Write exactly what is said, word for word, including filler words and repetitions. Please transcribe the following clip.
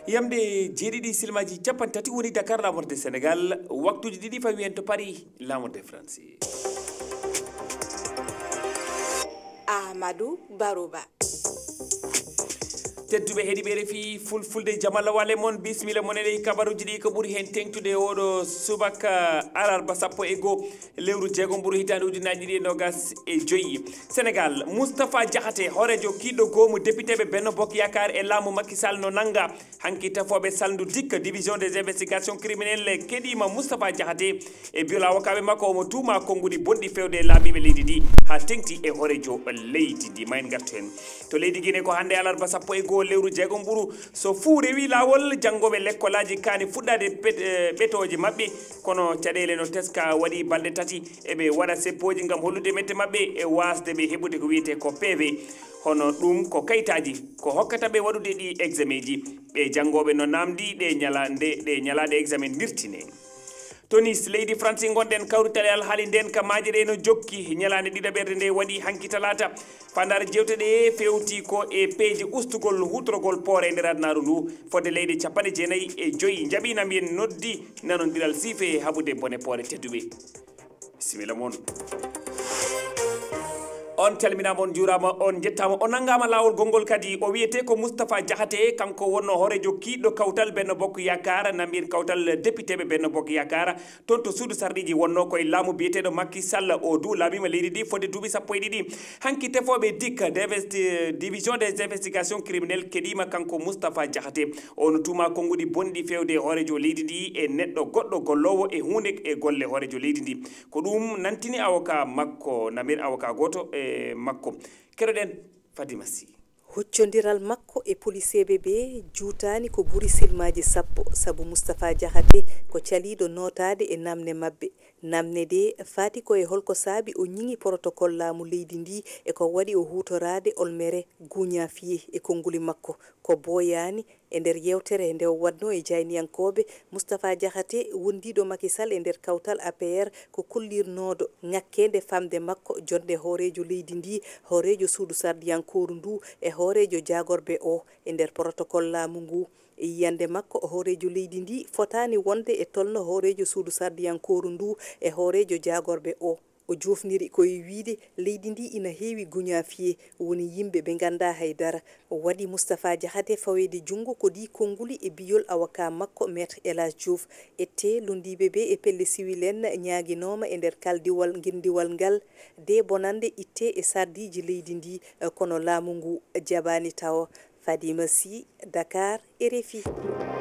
Yamde jeeɗiɗi silmaji capanɗe tati woni Dakar, laamorde Sénégal, waktuji ɗiɗi fawi en to Paris, laamorde France. Amadou Barouba. Tedduɓe heɗiɓe refi fulfulde, jamala wale mon, bismilla mon e ley kabaruji ɗi ko ɓuri hen teŋtude oɗo subaka alarba sappo e goo lewru jeegom ɓuru hitaande ujunnaaji ɗiɗi e nogas e joyi. Sénégal, Moustapha Diakhaté, hooreejo kiiɗɗo goomu depiteɓe Benno Bokk Yaakaar e laamu Macky Sall no nannga. Hanki tafooɓe salndu dikka division des investigations criminelles keɗiima Moustapha Diakhaté e biyol awokaaɓe makko, omo tuuma konnguɗi bonɗi fewde e laabiiɓe leydi ndi haa teŋti e hooreejo leydi ndi. Ma en ngartu heen to leydi Guinée, ko hannde alarba sappo e goo lewru jeegom ɓuru, so fuu rewi laawol, janngooɓe lekkolaaji kaani fuɗɗaade pet-, eh, ɓetooje maɓɓe, kono caɗeele no teska waɗi balɗe tati eɓe waɗa seppooji ngam hollude mette maɓɓe e waasde ɓe heɓude ko wiyetee ko P V. Hono ɗum ko kayitaaji ko hokkata ɓe waɗude ɗi examen ji. Ɓe janngooɓe no naamndi ɗe ñalaande, ɗe ñalaaɗe examen ndirtine. To Nice, leydi France ngonɗen, kawrital e alhaali ndeen ka maaje ɗe no jokki. Ñalaande ɗiɗaɓerde nde waɗi hanki talaata, faandaare jeewte ɗe feewti ko e peeje ustugol huutorgol poore e nder adunaaru ndu. Fodde leyɗe capanɗe jeenayi e joyi njaɓi nam yen noddi nanondiral siife haɓude bone poore tedduɓe. Bisimilla mon. On calminaama, on njuuraama, on njettaama, on nanngaama laawol gonngol kadi. O wiyetee ko Moustapha Diakhaté, kanko wonno hooreejo kiiɗɗo kawtal Benno Bokk Yaakaar, namir kawtal depiteeɓe Benno Bokk Yaakaar. Toon to suudu sarɗiiji wonno koye laamu biyeteeɗo Macky Sall, o du laamiima leydi ndi fodde duuɓi sappo e ɗiɗi. Hanki tefooɓe dikka, divesti-, division des investigations criminelles keɗiima kanko Moustapha Diakhaté. O no tuuma konnguɗi bonɗi fewde e hooreejo leydi ndi e neɗɗo goɗɗo golloowo e huunde e golle hooreejo leydi ndi. Ko ɗum nantini avocat makko, namir avocat gooto e makko. Keɗoɗen Fadima Sy. Huccondiral makko e poliseeɓe ɓe juutaani ko ɓuri silmaaji sappo, sabu Moustapha Diakhaté ko caliiɗo nootaade e naamne maɓɓe. Naamne ɗe faati ko e holko saabi o ñiŋi protocole laamu leydi ndi e ko waɗi o huutoraade olmere guñafiye e konnguli makko. Ko booyaani e nder yeewtere nde o waɗno e jayniyankooɓe, Moustapha Diakhaté, wondiiɗo Macky Sall e nder kawtal A P R, ko kollirnooɗo ŋakkeende famde makko jonde hooreejo leydi ndi, hooreejo suudu sarɗiyankooru ndu e hooreejo jaagorɓe o e nder protocole laamu ngu. E yiyannde makko, hooreejo leydi ndi fotaani wonde e tolno hooreejo suudu sarɗiyankooru ndu e hooreejo jaagorɓe o. O joofniri ko e wiyde leydi ndi ina heewi guñafiye, woni yimɓe ɓe nganndaa hay dara. O waɗi Moustapha Diakhaté faweede junngo ko ɗii konnguli e biyol avocat makko, Maître El Hadj Diouf. Ette lunndiiɓe ɓe e pelle siwil en ñaaginooma e nder kaldiwal ngenndiwal ngal, de bonannde itte e sarɗiiji leydi ndi, kono laamu ngu jaɓaani tawo. Fadima Sy, Dakar, R F I.